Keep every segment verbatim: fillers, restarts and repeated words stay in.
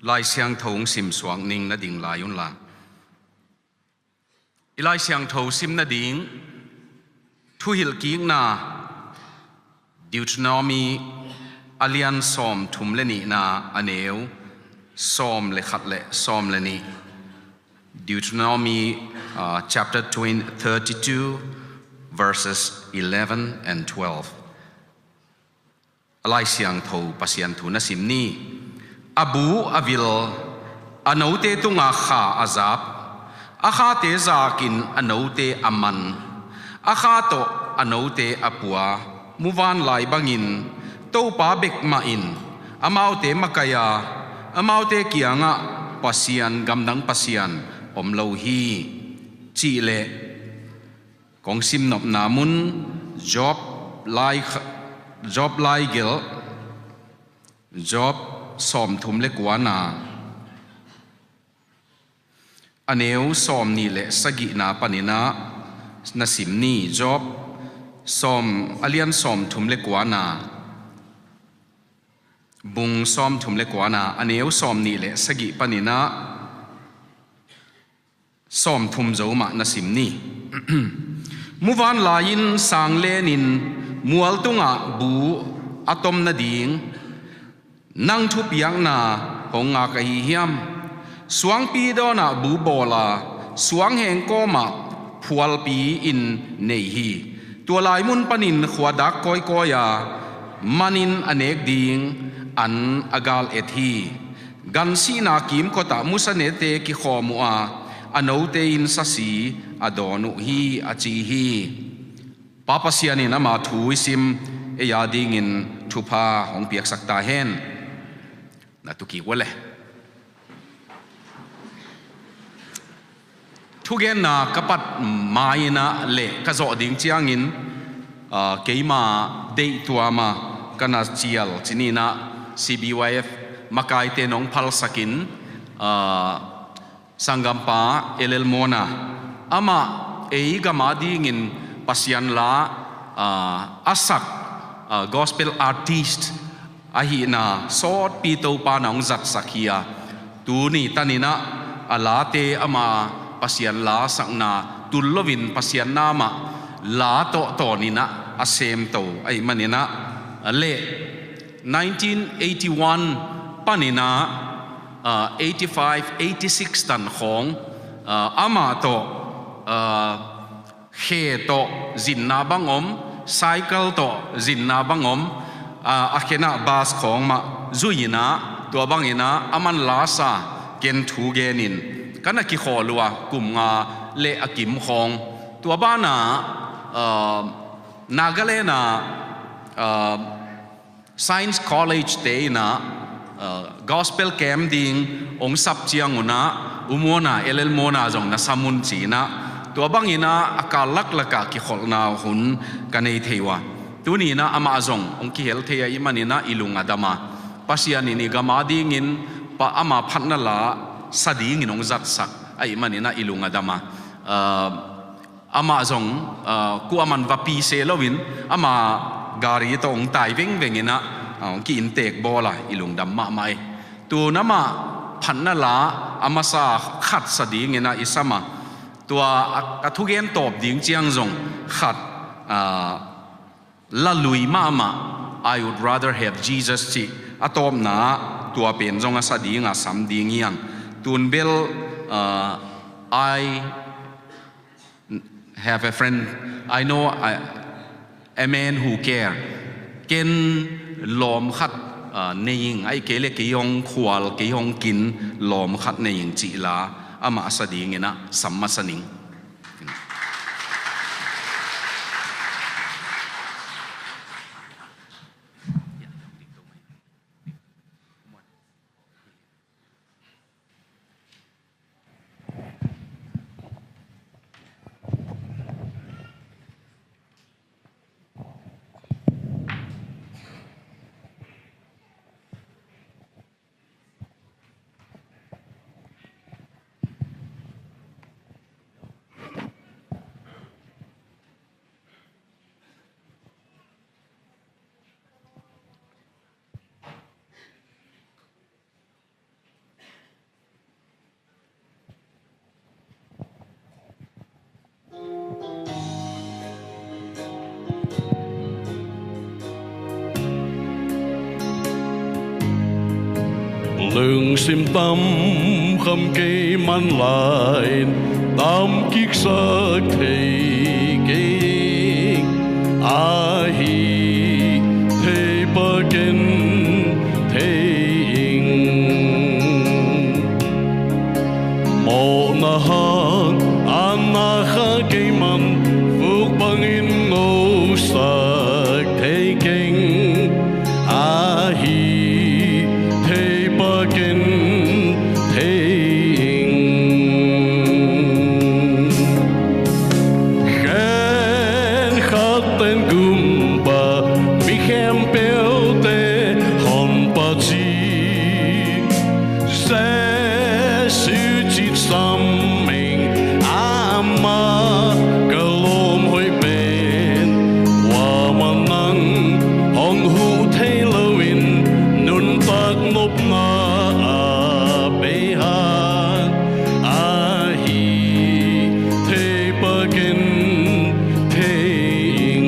Lai Siangtho hong simsuak ning, na ding lai unla. I Lai Siangtho sim nading thuhilhkikna, Deuteronomy a lian sawmthum le nihna, a neu sawm le khat le sawm le nih. Deuteronomy, uh, chapter twenty, thirty-two, verses eleven and twelve. A Lai Siangtho Pasian thu na sim ni. A bu a vil, a note tungah kha a zap, a khate zakin a note a man, a kha tawh a note a pua, muvanlai bangin Topa bek mah in amaute makaih a, amaute kiangah Pasian, gamdang Pasian om lo hi, cih leh, kong simnopna mun, Job lai kha-, Job lai gelh, Job sawmthum le kuana, a neu sawmnih le sagihna panin ah na sim ni. Job sawm, a lian sawmthum le kuana, bung sawmthum le kuana, a neu sawmnih le sagih panin ah sawmthum zo mah na sim ni. Muvanlai-in sang lenin mual tungah bu a tom nading nang thupiakna hong ngak ahi hiam? Suangpi dawnah bu bawl a, suangheng kawmah phualpi-in nei hi. Tua lai mun panin khuadak kawikawi a, manin a nek ding an a gal et hi. Gan sihna kimkotah musanete kikhawm uh a, a note in sasi a dawn uh hi, a ci hi. Pa Pasian in ama thu i sim ei a dingin thupha hong piaksak ta hen. Na tukik uh le. Thugenna ka pat mai-in ah le ka zawh ding ciangin, aa, keima deih tuam a ka na cial cih ni-in ah C B Y F makaite nong phalsakin, aa, sanggampa L L Mawna, amah ei gam a dingin Pasian la, aa, a sak, aa, gospel artist ahihna sawtpi Topa in hong zatsak hi a, tuni tanin ah a late ama Pasian la sakna tul loin Pasian na mah la tawh tawnin ah a semto ahih manin ah, le nineteen eighty-one panin ah, ah, eighty-five, eighty-six tan khawng, ah, amah tawh, ah, khe tawh zinna bang om, cycle tawh zinna bang om, aa, a khenah bus khawng mah zui-in ah, tua bangin ah a man lasa ken thu genin ka na kikhawl uh a, kum nga le a kim khawng. Tua banah, aa, Nagaland ah, aa, Science College te in ah, uh, gospel camp ding hong sap ciangun ah, U Mawna, L L Mawna zong na sam un ci-in ah, tua bangin ah a kal laklakah kikholhna hun ka nei thei uh a. Tuni-in ah amah zong hong kihel thei ahih manin ah i lung a dam a. Pasian in i gam a dingin pa ama phatna la sa dingin hong zatsak ahih manin ah i lung a dam a. Uh, Amah zong, ah, kuaman va pi se loin, ama gari tawh hong tai vengveng in ah, ah, hong ki-inntek bawl a, i lungdam mahmah e. Tun amah phatna la a masa khat sa dingin ah i sam a. Tua a, a thugen tawp ding ciang zong khat, ah, la lui mahmah, "I would rather have Jesus," cih a tawpna ah tua pen zong a sa ding a sam ding hi hang. Tun bel, ah, I have a friend, I know a, a man who care. Ken lawm khat, ah, nei ing, ahih kei leh kei hong khual, kei hong kin lawm khat nei ing cih la amah a sa dingin ah sam masa ning. Lungsim tam kham kei man lai, tam kiksak thei kei ing. Ahi thei pa ken thei ing. Mawhna hang a na kha kei man, vuk bangin ngosak thei keng. Ahi thei pa ken thei ing. Khen khat ten gumpa, mi khempeuh te honpa ci. Jesu cin sam ing. Amah ka lawm hoih pen, kuamah nang hong huh thei loin, nuntak nopna a bei hang. Ahi thei pa ken thei ing.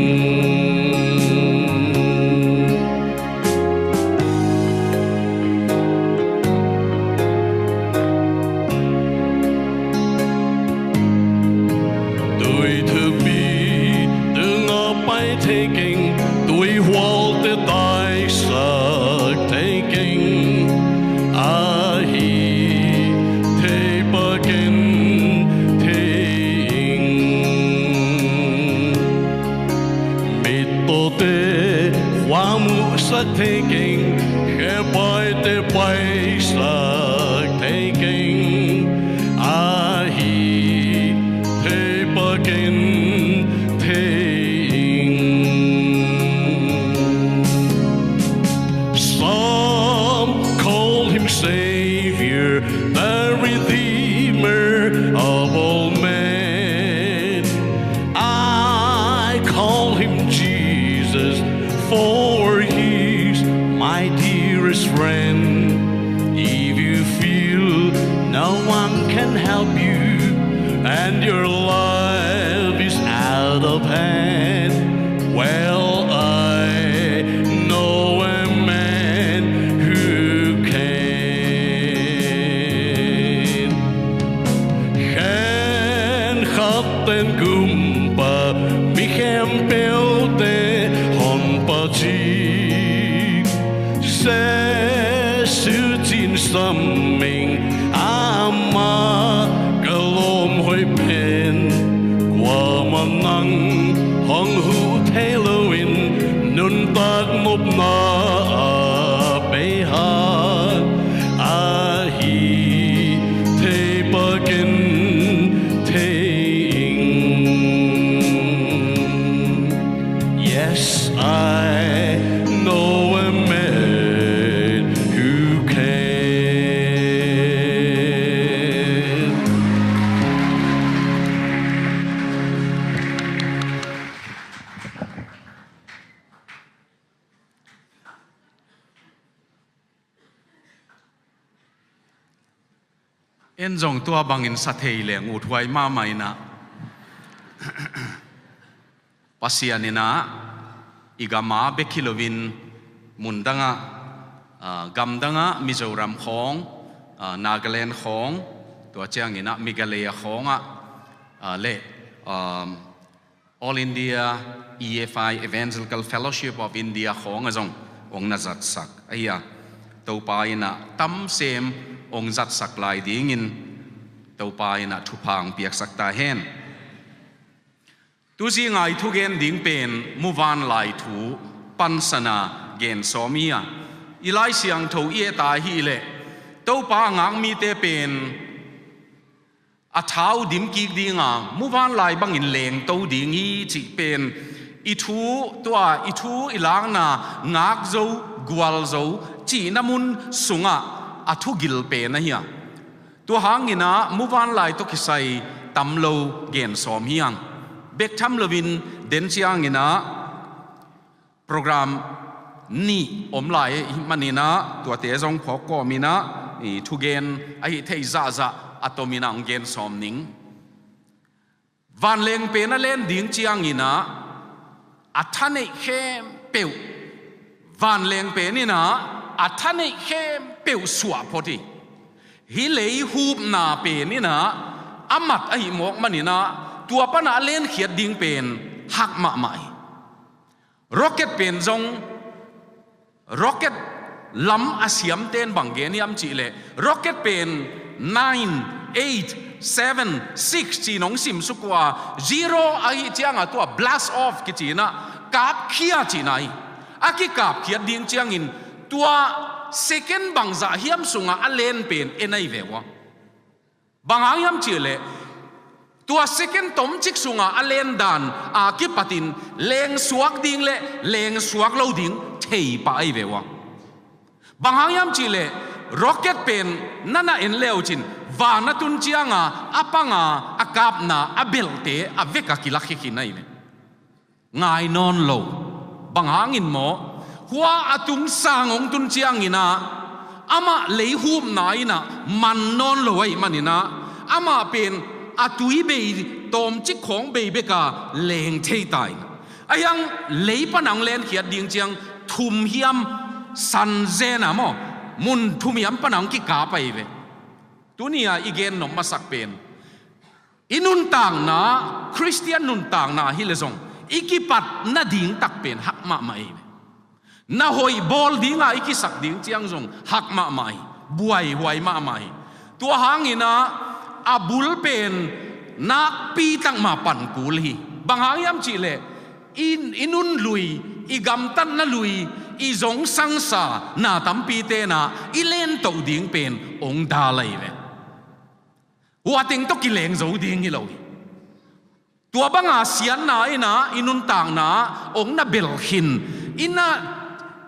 Tui thupi tungah pai thei keng, tui hualte taisak thei keng. Ahi thei pa ken thei ing. Mittawte khuamuhsak thei keng, khepaite paisak thei keng. Ahi thei pa ken thei ing. Some call him Savior, the Redeemer of all men. I call him Jesus, for he's my dearest friend. If you feel no one can help you and your life is out of hand, well, I know a man who can. Khen khat ten gumpa, mi khempeuh te honpa ci. Jesu cin sam ing. Amah ka lawm hoih pen, kuamah nang hong huh thei loin, nuntak nopna a bei hang. Ahi thei pa ken thei ing. Yes, I know a man who can. En zong tua bangin sa thei leng uthuai mahmah inah, Pasian inah i gam a bek hi loin mundangah, ah, gamdangah Mizoram khawng, ah, Nagaland khawng, tua cianginah Meghalaya khawngah, ah, le, um, All India E F I, Evangelical Fellowship of India khawng a zong hong na zatsak ahi a. Topa inah tamsem hong zatsak lai dingin Topa inah thupha hong piaksak ta hen. Tuzi ngai thugen ding pen muvanlai thu pansana gen sawm hi a. I Lai Siangtho i et a hih leh Topa a ngak mite pen a thau dim kik dinga, muvanlai bangin lengto ding hi cih pen i thu, tua i thu i lakna ngak zo, gual zo cihna mun sungah a thugil pen ahi a. Tua hanginah muvanlai tawh kisai tam lo gen sawm hi hang. Bek tham loin den cianginah program nih om lai ahih maninah tuate zong phawk kawminah i thugen ahi thei zahzah a tominah hong gen sawm ning. Vanleng pen a len ding cianginah a thaneih khempeuh, vanleng pen inah a thaneih khem peuh suah phot hi. Hih lei hupna pen in ah a mat ahih mawk manin ah tua pan ah a lenkhiat ding pen hak mahmah hi. Rocket pen zong, rocket lam a siamte'n bang gen hiam cih leh, rocket pen nine, eight, seven, six ci-in hong simsuk uh a, zero ahih ciangah tua blast off kici in ah, kapkhia cihna hi. A kikapkhiat ding ciangin tua second bangzah hiam sungah a len pen en ahi ve uh a. Bang hang hiam cih leh, tua second tomcik sungah a len dan a kipatin lengsuak ding le lengsuak lo ding thei pah ahi ve uh a. Bang hang hiam cih leh, rocket pen na na en le uh cin, van a tun ciangah a panga a kapna a belhte a vek a kilak hi khin ahi ve. Ngai nawn lo. Bang hangin maw? Hua a tung sang hong tun ciangin ah amah lei hupna in ah man nawn lo ahih manin ah amah pen a tui bei tawmcik khawng bei bek a leng thei ta in ah, ahi hang lei pan a hong lenkhiat ding ciang thum hiam san zen a maw, mun thum hiam pan a hong kikap ahi ve. Tuni a i gen nop masak pen, i nuntakna, Khristian nuntakna hi le zong i kipat nading tak pen hak mahmah hi. Na hoih bawl dinga i kisak ding ciang zong hak mahmah hi. Buaihuai mahmah hi. Tua hangin ah a bul pen nakpi tak mah pan kul hi. Bang hang hiam cih leh, i, i nun lui, i gamtatna lui, i zong sangsa na tampite'n ah i lentoh ding pen hong dal ahi ve. Hua teng tawh kileng zo ding hi lo hi. Tua banga siatna in ah i nuntakna hong na belh khin, i na,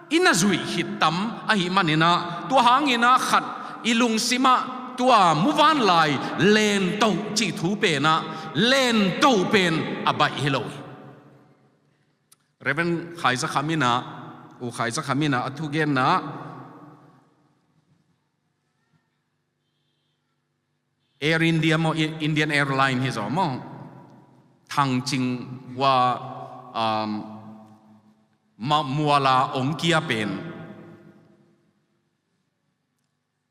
i na zuih khit tam ahih manin ah, tua hangin ah khat i lungsimah tua muvanlai lentoh cih thu pen ah, lentoh pen a baih hi lo hi. Reverend Khai Za Kham in ah, U Khai Za Kham in ah a thugenna, Air India maw, I-, Indian Airline hi zaw maw, Thang Cing Hua, um, ma-, muala ong kia pen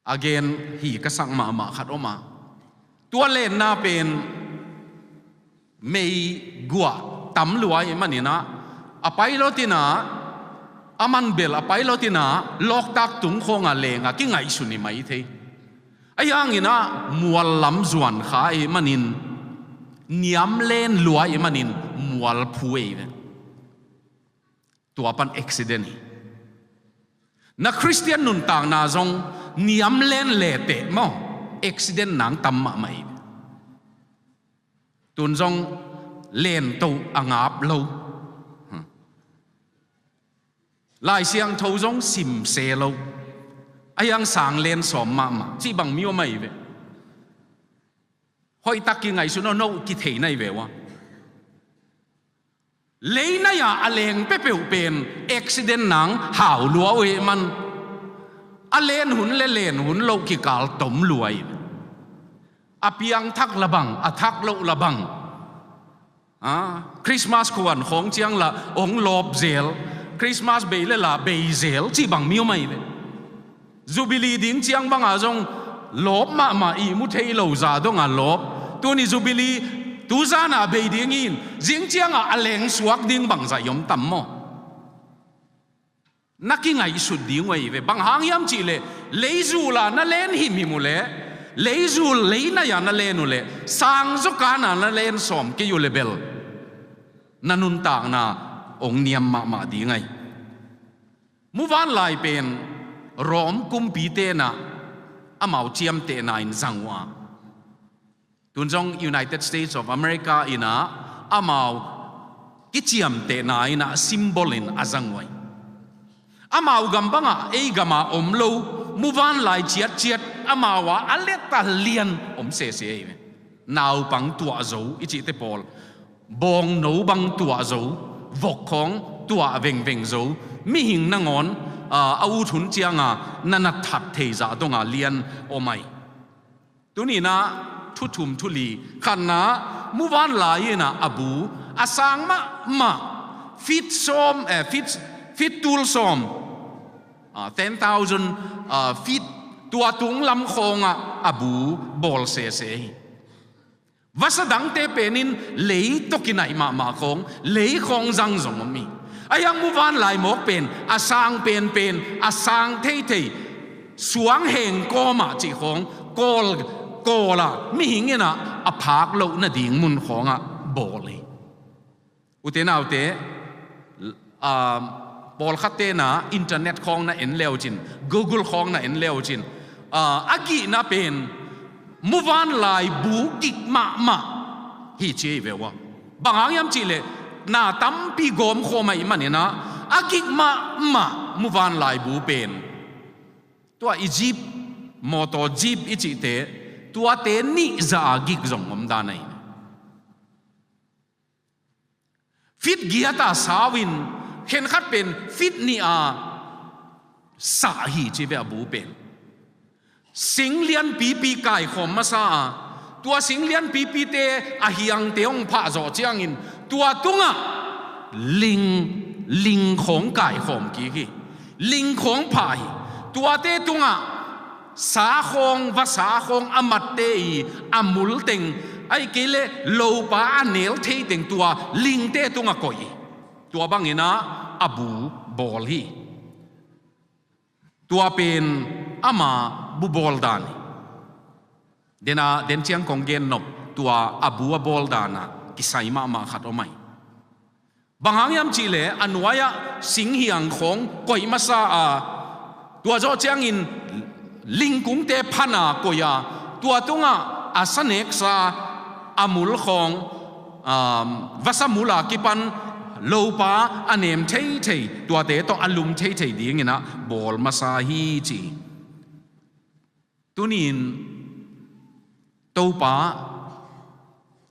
a gen hi ka sak mahmah khat om a. Tua lenna pen meiguah tam lua ahih manin ah, a pilot in ah, a man bel a pilot in ah, lawktak tung khawngah leng a kingaihsun hi mai thei. Ahi hangin ah, mual lam zuan kha ahih manin, niam len lua ahih manin, mual phu ei ve. Tua pan accident hi. Na Khristian nuntakna zong niam len leteh maw, accident nang tam mahmah hi. Tun zong lentoh a ngap lo. Lai Siangtho zong simse lo. Ahi hang sang len sawm mahmah. Cih bang mi om ahi ve. Hoihtak kingaihsun aw, no kithei nai ve ua. Leinai-a a leng peuhpeuh pen accident nang hau lua uh ahih man, a len hun le len hun loh kikal tom lua hi. A piangthak la bang, a thak loh la bang. A, Christmas khuan khawng ciang la hong lawp zel, Christmas bei le la bei zel cih bang mi om ahi ve. Jubilee ding ciang banga zong lawp mahmah, ihmu thei lo zah donga lawp. Tuni Jubilee tuzana bei ding in, zing cianga a leng suak ding bangzah i om tam maw? Na kingaihsut ding uh ahi ve. Bang hang hiam cihleh, leizula na len himhim uhleh, leizul leinai-a na len uhleh, sangzaw kana na len sawm kei uhleh bel, na nuntakna hong niam mahmah ding ahi. Muvanlai pen Rom kumpite inah amau ciamtehna in zang uh a, tun zong United States of America inah amau kiciamtehna inah symbol in a zang uh ahi. Amau gam bangah ei gama om lo muvanlai ciatciat amau a a let a lian om sese ahi ve. Naupang tuah zo i cihte pawl, bawngno bang tuah zo, vok khawng tuah vengveng zo, mihing nangawn, aa, a ut hun cianga na na that thei zah donga lian om ahi. Tuninah thu thum thu li, khatna, muvanlai inah a bu a sang mahmah, feet sawm, eh, feet, feet tul sawm. ah, ten thousand, ah, feet, tua tung lam khawngah a bu bawl sese hi. Vasa dangte penin lei tawh kinaih mahmah khawng, lei khawng zang zong om hi. Ahi hang muvanlai mawk pen a sang penpen, a sang theithei, suang heng kawmah cih khawng, kawl, kawlah mihing inah a phak loh nading mun khawngah bawl hi. Ute naute, ah, pawlkhatte na internet khawng na en leucin, Google khawng na en leucin, ah, a gihna pen muvanlai bu gik mahmah hi ci hi ve ua. Bang hang hiam cihleh na tampi gawm khawm ahih maninah a gik mahmah muvanlai bu pen tua Egypt mawtaw jeep i cihte, tuate nih zah a gik zong om dan ahi. Fit giat a sau in, khenkhat pen fit nih a sah hi ci ve a bu pen. Sing lianpipi kaikhawm masa a, tua sing lianpipite a hiangte hong phah zawh ciangin, tua tungah ling, ling khawng kaikhawm kik hi. Ling khawng phah hi. Tuate tungah sa khawng, vasa khawng a matte i a mul teng, ahih kei leh lopa a nel thei teng tua lingte tungah koih hi. Tua banginah a bu bawl hi. Tua pen ama bu bawl dan hi. Dena, den ciang kong gen nop, tua a bu a bawl danah kisai mahmah khat om ahi. Bang hang hiam cihleh a nuai-ah singhiang khawng koih masa a, tua zawh ciangin lingkungte phan a koih a, tua tungah a saneksa a mul khawng, um, vasa mul a kipan lopa a nem theithei, tuate tawh a lum theithei dinginah bawl masa hi ci. Tuni-in Topa,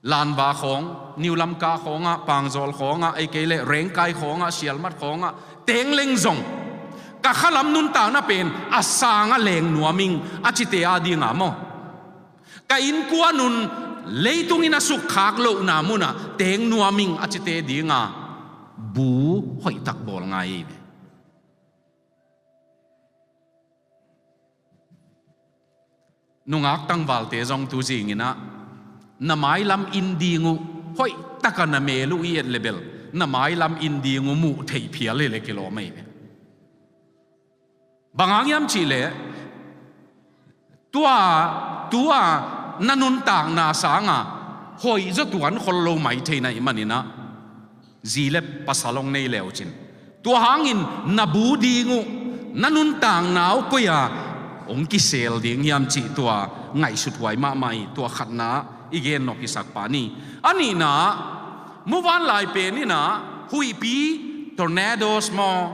Lanva khawng, New Lamka khawngah, Pangzawl khawngah, ahih kei leh Rengkai khawngah, Sialmat khawngah teng leng zong ka khalam nuntakna pen a sangah leng nuam ing a cite a dinga maw? Ka innkuan un leitungin a sukkhak lohna munah teng nuam ing a cite dinga bu hoihtak bawl ngai hi ve. Nungak tangvalte zong tu zinginah na mailam inn ding uh hoihtaka na mel uh i et le bel na mailam inn ding uh muh theih phial hi le kilawm ahi ve. Bang hang hiam cihleh tua, tua na nuntakna sanga hoih zaw tuan khol lo mai thei na hih maninah zi le pasal hong nei leucin, tua hangin na bu ding uh, na nuntakna uh koi-a hong kisel ding hiam cih tua ngaihsut huai mahmah hi. Tua khatna i gen nop hisak pah ni. A nihna, muvanlai pen inah huihpi, tornadoes maw,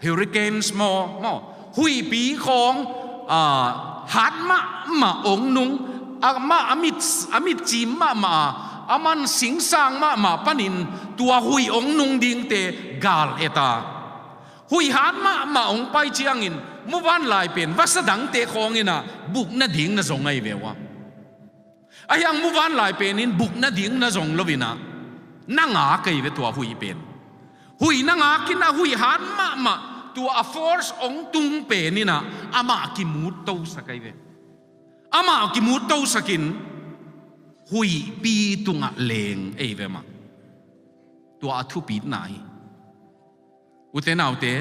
hurricanes maw, maw, huihpi khawng, ah, hat mahmah hong nung, amah a mit, a mit cim mahmah a, a man singsang mahmah panin tua huih hong nung dingte gal et a, huih hat mahmah hong pai ciangin muvanlai pen vasa dangte khawng inah buk nading na zong ahi ve ua. Ahi hang muvanlai penin buk nading na zong lo inah na ngak ahi ve tua huih pen. Huih na ngak inah huih hat mahmah tua a force hong tung pen inah amah kimut tosak ahi ve. Amah kimut tosakin huihpi tungah leng ahi ve mah. Tua a thupitna hi. Ute naute,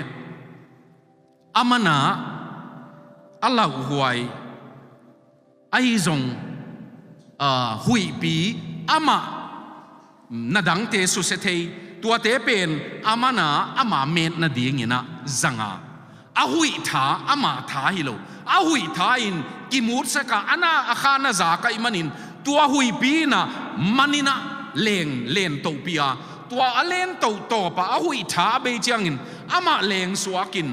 a man a, a lauhuai, ahi zong, ah, huihpi amah na dangte susia thei, tuate pen a man a ama met nadinginah zanga. A huih tha ama tha hi lo, a huih tha in kimutsak a, a na a kha na zak ahih manin tua huihpi inah man inah leng, len tohpih a, tua a len toh tawpah a huih tha a bei ciangin amah leng suakin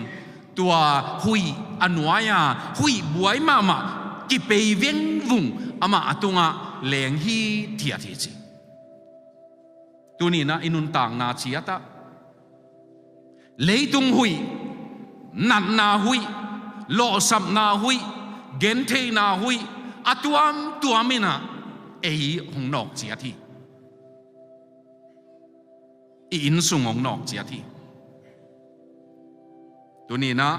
tua huih a nuai-a huih buai mahmah kipei vengvung amah a tungah leng hithiat hi ci. Tuni-in ah i nuntakna ciatah leitung huih, natna huih, lawhsapna huih, gentheihna huih a tuamtuam in ah ei hong nawk ciat hi. I innsung hong nawk ciat hi. Tuni-in ah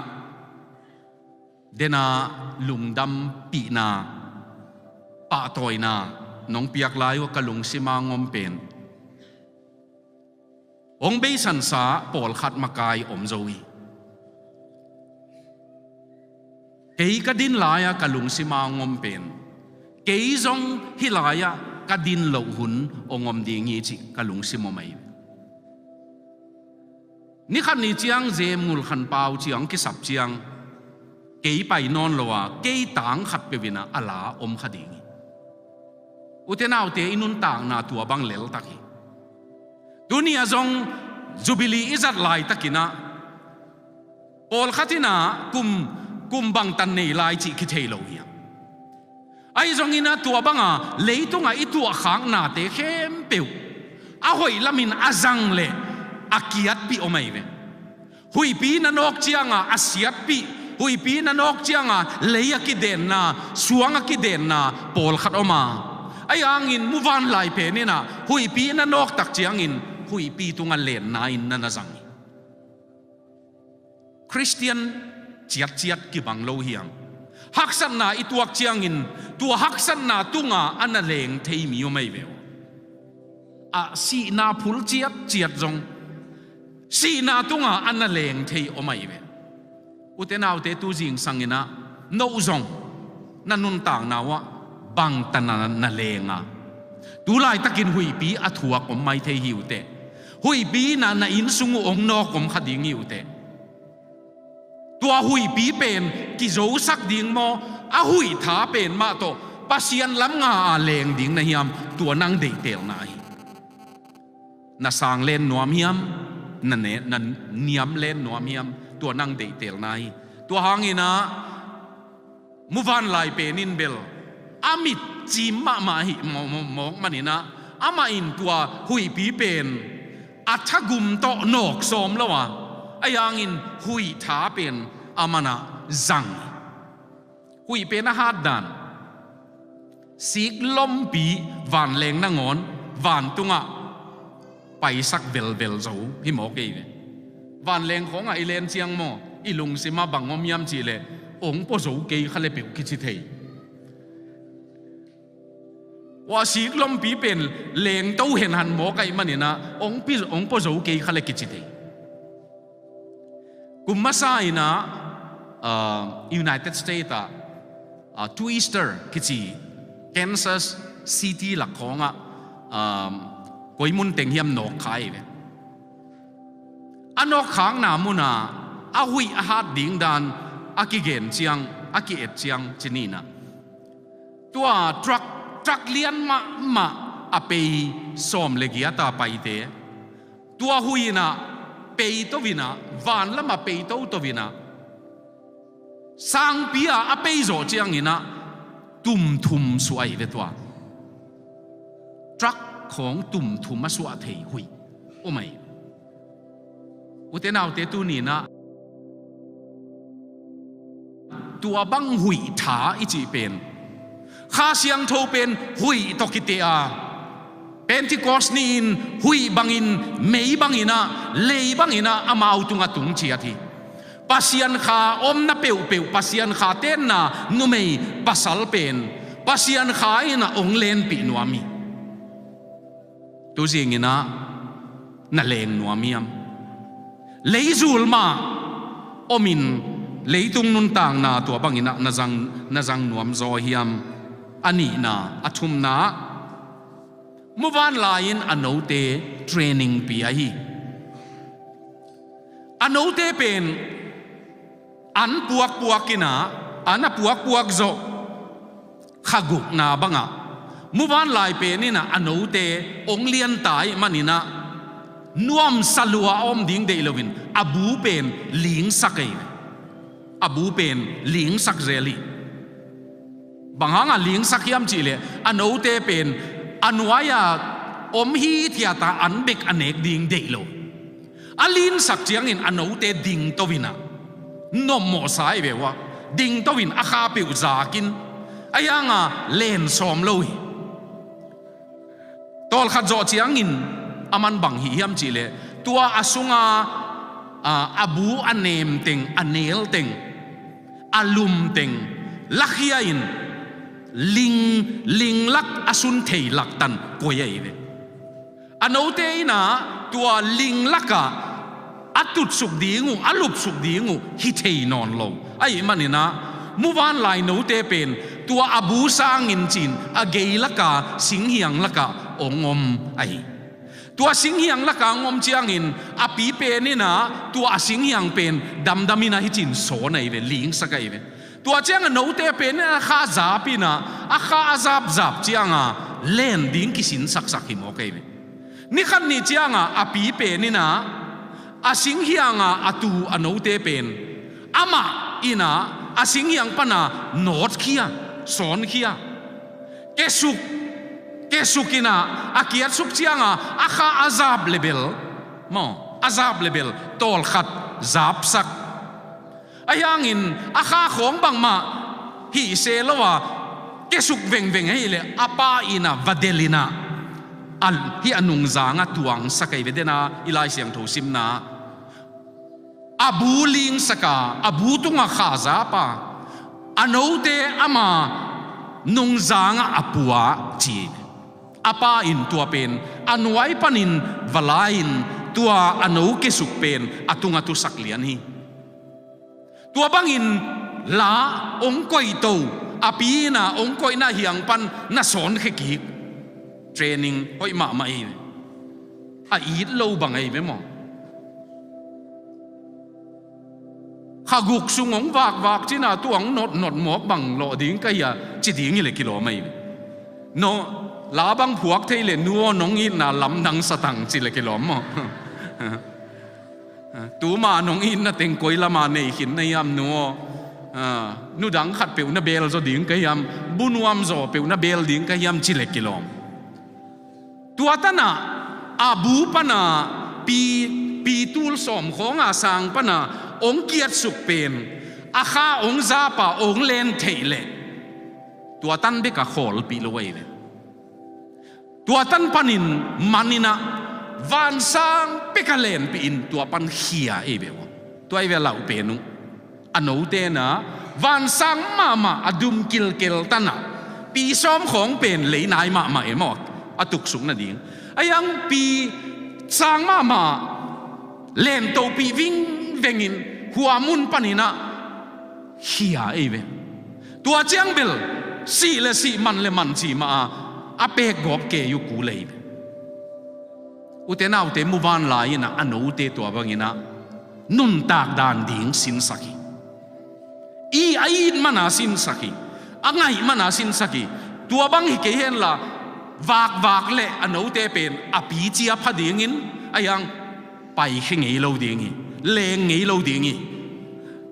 Dena lungdampihna, pahtawina nong piak lai uh a ka lungsima ngom pen hong beisansa pawlkhat makai om zo hi. Kei ka din lai-a ka lungsima ngom pen kei zong hih lai-ah ka din loh hun hong om ding hi cih ka lungsim om ahi. Nikhat ni ciang Zem Ngulkhan Pau ciang kisap ciang kei pai nawn lo a, kei tang khat peuh in ah a la om kha ding hi. Ute naute, i nuntakna tua bang leltak hi. Tuni-ah zong Jubilee i zat laitakin ah pawlkhat in ah kum, kum bangtan nei lai cih kithei lo hi. Ahi zongin ah tua banga leitungah i tuahkhaknate khempeuh a hoih lamin a zang leh a kiatpih om ahi ve. Huihpi na nawk cianga a siatpih, huihpi na nawk cianga lei a kidenna, suang a kidenna pawlkhat om a, ahi hangin muvanlai pen in ah huihpi na nawktak ciangin huihpi tunga lenna in na na zang hi. Khristian ciatciat kibang lo hiam? Haksatna i tuak ciangin tua haksatna tunga a na leng thei mi om ahi ve uh. A sihna phul ciatciat zong sihna tunga a na leng thei om ahi ve. Ute naute, tu zingsang in ah noh zong na nuntakna uh ah bangtan na, na leng a, tu laitakin huihpi a thuak om mai thei hi uh teh. Huihpi in ah na inn sung uh hong nawk om kha ding hi uh teh. Tua huihpi pen kizosak ding maw, a huih tha pen mah tawh Pasian lam nga a leng ding na hiam, tua nang deihtelna hi. Na sang len nuam hiam, na ne, na niam len nuam hiam, tua nang deihtelna hi. Tua hangin ah muvanlai pen in bel a mit cim mahmah hi maw, maw, mawk manin ah amah in tua huihpi pen a thagum tawh nawk sawm lo a, ahi hangin huih tha pen a man ah zang hi. Huih pen a hatdan, sik lompi vanleng nangawn vantungah paisak velvel zo hi mawk ei ve. Vanleng khawngah i len ciang maw, i lungsimah bang om hiam cihleh, hong pua zo kei kha le peuh kici thei. Ua, sik lompi pen lengto henhan mawk ahih manin ah hong pi, hong pua zo kei kha le kici thei. Kum masa in ah, ah, United States ah, ah, Twister kici Kansas City lak khawngah, ah, koi mun teng hiam nawk kha ei ve. A nawkkhakna munah a huih a hat ding dan a kigen ciang, a ki-et ciang ci ni in ah, tua truck, truck lian mahmah a pei sawm le giat a paite, tua huih in ah pei to in ah, van lamah pei toto in ah, sangpi-a a pei zawh ciangin ah tum thum suah ahi ve tua. Truck khawng tum thum a suah thei huih om ahi. Ute naute, tuni in ah tua bang huih tha i cih pen, Kha Siangtho pen huih tawh kiteh a, Pentecost ni-in huih bangin, mei bangin ah, lei bangin ah amau tungah tung ciat hi. Pasian Kha omna peuhpeuh, Pasian Kha tenna numei pasal pen Pasian Kha in ah hong lenpih nuam hi. Tu zingin ah na leng nuam hiam? Leizul mah omin leitung nuntakna tua bangin ah na zang, na zang nuam zaw hiam? A nihna, a thumna, muvanlai-in a note training pia hi. A note pen an puakpuak in ah, an a puakpuak zawh kha gukna bangah, muvanlai pen in ah a note hong lianta ahih manin ah nuamsa lua a om ding deih loin a bu pen lingsak ei. A bu pen lingsak zel hi. Bang hangah lingsak hiam cihleh, a note pen a nuai-a om hithiat a an bek a nek ding deih lo. A linsak ciangin a note dingto in ah, nopmawhsa hi ve uh a, dingto in a kha peuh zakin, ahi hanga len sawm lo hi. Tawlkhat zawh ciangin a man bang hi hiam cihleh, tua a sunga, a, a bu a nem teng, a nel teng, a lumteng lakhia in ling, linglak a sun thei laktan koi ahi ve. A note in ah tua linglakah a tutsuk ding uh, a lupsuk ding uh hi thei nawn lo. Ahih manin ah muvanlai note pen tua a bu sangin cin a geilaka singhiang lakah ong om ahi. Tua singhiang lakah ong om ciangin a pi pen in ah tua a singhiang pen damdam in ah hi cin sawn ahi ve, lingsak ahi ve. Tua ciang a note pen in ah a kha zap in ah a kha a zapzap ciangah len ding kisinsaksak hi mawk ahi ve. Ni khat ni ciangah a pi pen in ah a singhiangah a tu a note pen amah in ah a singhiang pana nawtkhia, sawnkhia, kesuk, kesuk in ah a kiatsuk ciangah a kha a zap lebel, maw, a zap lebel tawlkhat zapsak. Ahi hangin a kha khawng bangmah hih se lo a kesuk vengveng ahileh a pa in ah va del in ah a, hih a nungzangah tuangsak ahi ve. Dena i Lai Siangtho simna a bu lingsaka, a bu tungah kha zapa, a note ama nungzangah a pua ci. A pa in tua pen a nuai panin va la-in tua a no kesuk pen a tungah tusak lian hi. Tua bangin la ong koihto, a pi in ah ong koihna hiang pan na sawnkhia kik. Training hoih mahmah hi. A it lo bang ahi ve maw? Kha guk sung ong vakvak cin ah tu ong notnot mawk bang lawh ding ka hi a ci ding hileh kilawm ahi ve. No, la bang phuak thei leh nu aw nong itna lamdang satang ci leh kilawm maw? Tuma nong itna teng koi lama nei khin na hiam nu aw? Ah, nu dang khat peuh na beel zaw ding ka hiam? Bu nuam zaw peuh na beel ding ka hiam ci leh kilawm. Tua tanah a bu pana pi, pi tul sawm khawnga sang pana ong kiatsuk pen a kha ong zapa ong len theih leh tua tan beka khawlpih lo ahi ve. Tua tan panin man in ah vansang peka lenpih in tua pan khia ahi ve uh. Tua ahi ve lauh pen uh. A note in ah vansang mahmah a dum kilkel tanah pi sawm khawng pen lei nai mahmah e maw, a tuksuk nading. Ahi hang pi sang mahmah lentohpih vingvengin hua mun panin ah khia ahi ve. Tua ciang bel sih le sih, man le man ci mah a, a pekgawp kei uh kul ahi ve. Ute naute, muvanlai in ah a note tua bangin ah nuntak dan ding sinsak hi. I a it mana sinsak hi. A ngaih mana sinsak hi. Tua bang hi kei henla vakvak le a note pen a pi cia pha dingin, ahi hang paikhia ngei lo ding hi. Leng ngei lo ding hi.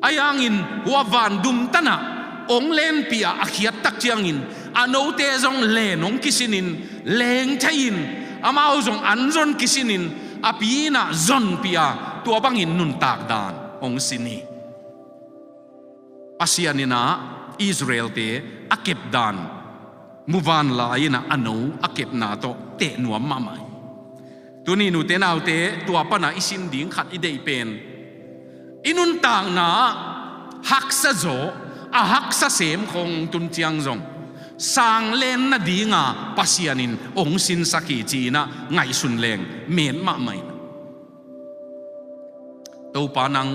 Ahi hangin hua van dum tanah ong lenpih a, a khiat tak ciangin a note zong len ong kisinin, leng thei-in, amau zong an zon kisinin a pi in ah zonpih a, tua bangin nuntak dan ong sin hi. Pasian in ah Israel-te a kep dan muvanlai in ah a no a kepna tawh teh nuam mahmah hi. Tuni nute naute, tua pana i sin ding khat i deih pen, i nuntakna ah haksa zaw, a haksa sem khawng tun ciang zong sang len nadinga Pasian in ong sinsak hi ci-in ah ngaihsun leng met mahmah in. Topa, nang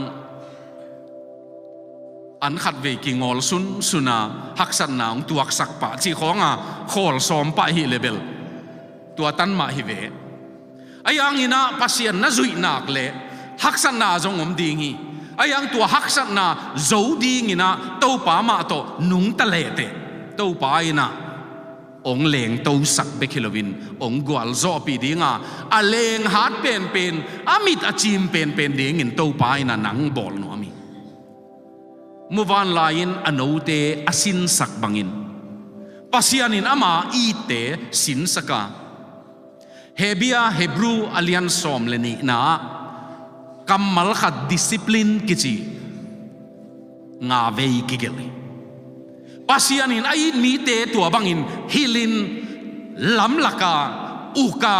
an khatvei kingawl sunsun a haksatna hong tuaksak pah cih khawnga khawl sawm pah hi leh bel tua tan mah hi ve. Ahi hangin ah Pasian na zuih nak leh haksatna zong om ding hi. Ahi hang tua haksatna zo dingin ah Topa mah tawh nungta lehteh Topa in ah ong lengtosak bek hi loin ong gualzawhpih dinga, a lenghat penpen, a mit a cim penpen dingin Topa in ah nang bawl nuam hi. Muvanlai-in a note a sinsak bangin Pasian in ama itte sinsak a, Hebia, Hebru a lian sawm le nihna ah kammal khat, discipline kici, nga vei kigelh hi. Pasian in a it mite tua bangin hilhin, lamlak a, uk a,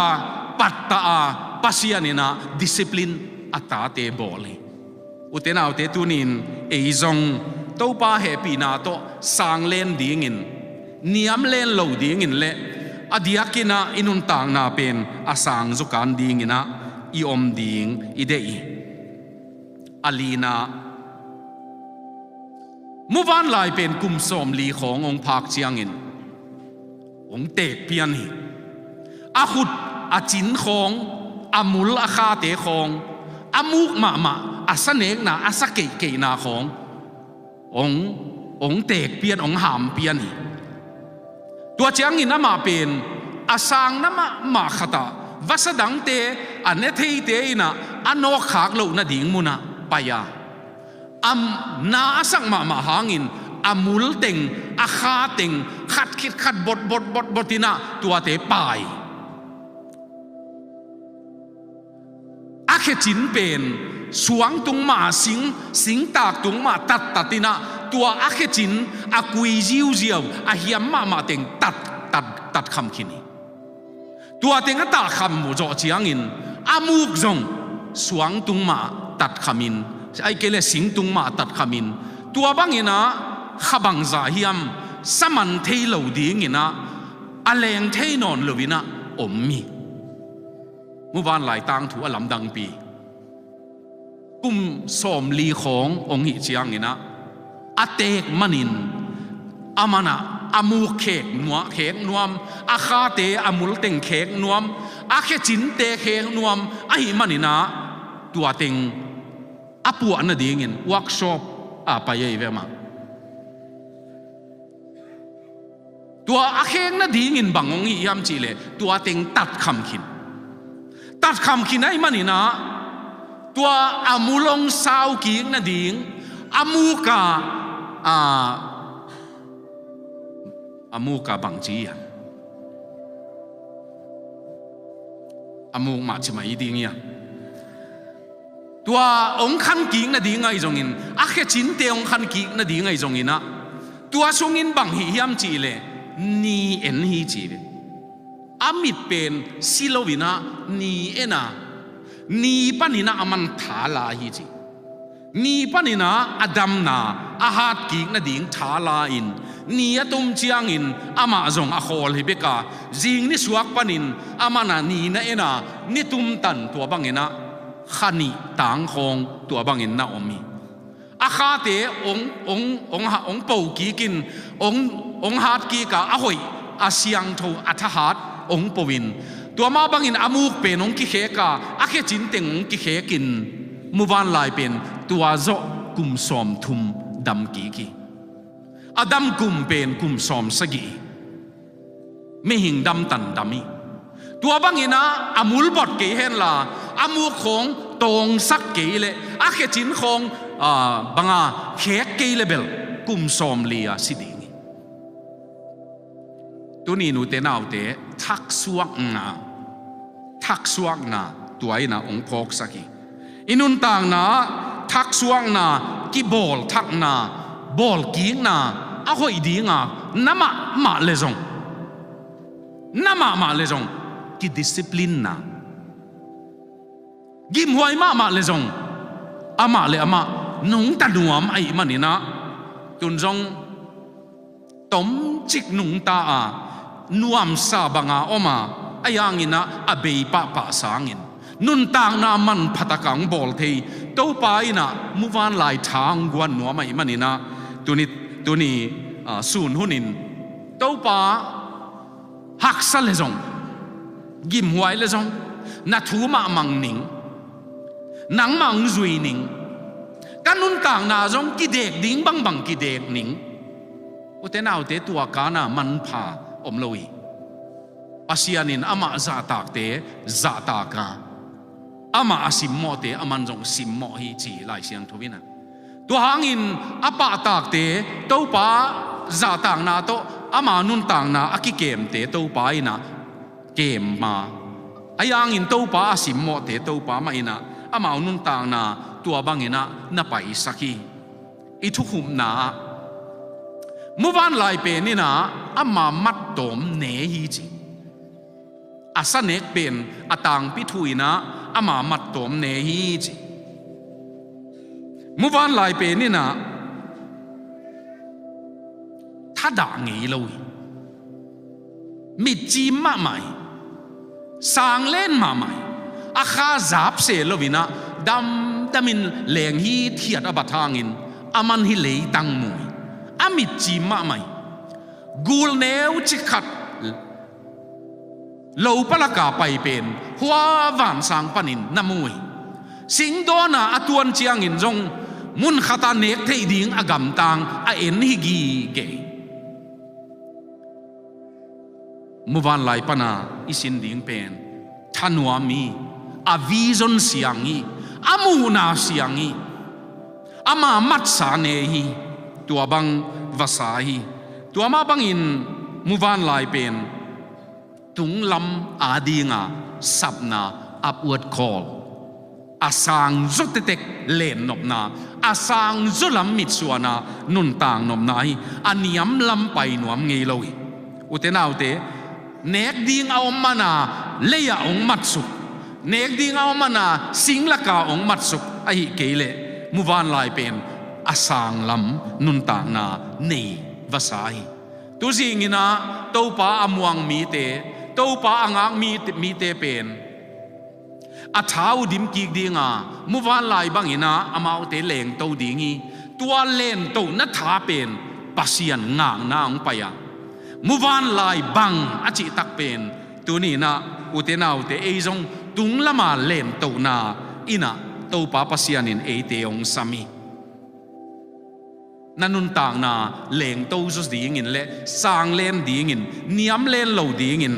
pattah a, Pasian in ah discipline a tate bawl hi. Ute naute, tuni-in ei zong Topa hehpihna tawh sang len dingin, niam len lo dingin le a diakin ah i nuntakna pen a sang zukan dingin ah i om ding i deih hi. A lina, muvanlai pen kum sawmli khawng hong phak ciangin hong teek pian hi. A khut, a cin khawng, a mul a khate khawng, a muk mahmah, a sa nekna, a sa keihkeihna khawng hong, hong teek pian, hong ham pian hi. Tua ciangin amah pen a sangna mahmah khatah vasa dangte, a ne theite in ah a nawkkhak loh nading munah pai a, a na a sak mahmah hangin a mul teng, a kha teng khat khit khat botbot botbot in ah tuate pai. A khecin pen suang tung mah, sing, singtak tung mah tattat in ah tua a khecin a kui ziuziau, a hiam mahmah teng tat, tat, tat kham khin hi. Tua teng a tat kham uh zawh ciangin a muk zong suang tung mah tat khamin, ahih kei leh sing tung mah tat khamin, tua bangin ah kha bangzah hiam sa man thei lo dingin ah a leng thei nawn loin ah om hi. Muvanlai tangthu a lamdangpi. Kum sawmli khawng hong hih ciangin ah a teek manin, a man ah a muk khek nua-, khek nuam, a khate, a mul teng khek nuam, a khecinte khek nuam ahih manin ah tua teng a puah nadingin workshop ah pai ahi ve mah. Tua a khek nadingin bang hong hih hiam cih leh tua teng tat kham khin. Tat kham khin ahih manin ah tua a mul hong sau kik nading, a muk a, a, a muk a bang ci hiam? A muk mah ci mai ding hiam? Tua hong khan kik nading ahi zongin, a khecinte hong khan kik nading ahi zongin ah, tua sungin bang hih hiam cih leh ni en hi ci ve. A mit pen si loin ah ni en a, ni panin ah a man tha la hi ci. Ni panin ah a damna, a hat kik nading tha la-in, ni a tum ciangin amah zong a khawl hi bek a, zing nisuak panin a man a ni na en a, ni tum tan tua bangin ah kha nih tang khawng tua bangin na om hi. A khate hong, hong, hong ha-, hong po kik in, hong, hong hat kik a, a hoih, a siangtho, a thahat hong po in, tua mah bangin a muk pen hong kikhek a, a khecin teng hong kikhek in, muvanlai pen tua zawh kum sawmthum dam kik hi. A dam kum pen kum sawmsagih hi. Mihing damtan dam hi. Tua bangin ah a mul bot kei henla, a muk khawng tawngsak kei leh, a khecin khawng, ah, banga khek kei leh bel kum sawmli a si ding hi. Tuni nute naute, thaksuakna, thaksuakna tua in ah hong phawksak hi. I nuntakna, thaksuakna, kibawlthakna, bawlkikna a hoih dinga, na mahmah le zong, na mahmah le zong, kidisciplinena, gimhuai mahmah le zong, amah le amah nungta nuam ahih manin ah, tun zong tomcik nungta a, nuamsa banga om a, a yangin ah a bei pahpah sangin nuntakna manpha taka hong bawl thei Topa in ah muvanlai tha hong guan nuam ahih manin ah, tuni, tuni, ah, sun hunin Topa haksa le zong, gimhuai le zong, na thu mah mang ning, nangmah hong zui ning, ka nuntakna zong kidek ding bangbang kidek ning. Ute naute, tua kana manpha om lo hi. Pasian in amah zahtakte zahtak a, amah a simmawhte aman zong simmawh hi ci Lai Siangtho in ah. Tua hangin a pahtakte Topa zahtakna tawh ama nuntakna a kikemte Topa in ah kem a, a yangin Topa a simmawhte Topa mah in ah amau nuntakna tua bangin ah na paisak hi. I thukhupna ah, muvanlai pen in ah ama mattawm ne hi ci. A sa nek pen a tangpi thu in ah ama mattawm ne hi ci. Muvanlai pen in ah a dah ngei lo hi. Mitcim mahmah hi. Sanglen mahmah hi. A kha zapse loinah damdamin leng hithiat a bat hangin a man hi leitang mu hi. A mitcim mahmah hi. Gulneu cikhat lo palaka pai pen hua vansang panin na mu hi. Singdawna a tuan ciangin zong mun khata nek theih ding a gamtang a en hi gige hi. Muvanlai pana i sin ding pen thanuam hi. A vision siang hi. A muhna siang hi. Ama matsa ne hi. Tua bang vasa hi. Tua mah bangin muvanlai pen tunglam adinga sapna, upward call, a sangzaw tektek lennopna, a sangzaw lam mitsuana nuntaknopna hi. A niam lam pai nuam ngei lo hi. Ute naute, nek ding a om mana lei-ah hong matsuk, nek ding a om mana singlaka hong matsuk ahi kei leh muvanlai pen a sanglam nuntakna nei vasa hi. Tuzinginah Topa a muang mite, Topa a ngak mi-, mite pen a tha uh dimkik dinga muvanlai banginah amaute lengto ding hi. Tua lentona tha pen Pasian ngakna hong pai a, muvanlai bang a cihtak pen tuninah ute naute ei zong tunglama lentona innah Topa Pasian in eite hong sam hi. Na nuntakna lengto zaw dingin le sanglen dingin, niamlen lo dingin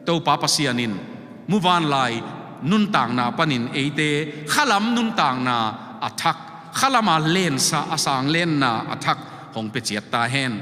Topa Pasian in muvanlai nuntakna panin eite khalam nuntakna a thak, khalama lensa a sanglenna a thak hong pia ciat ta hen.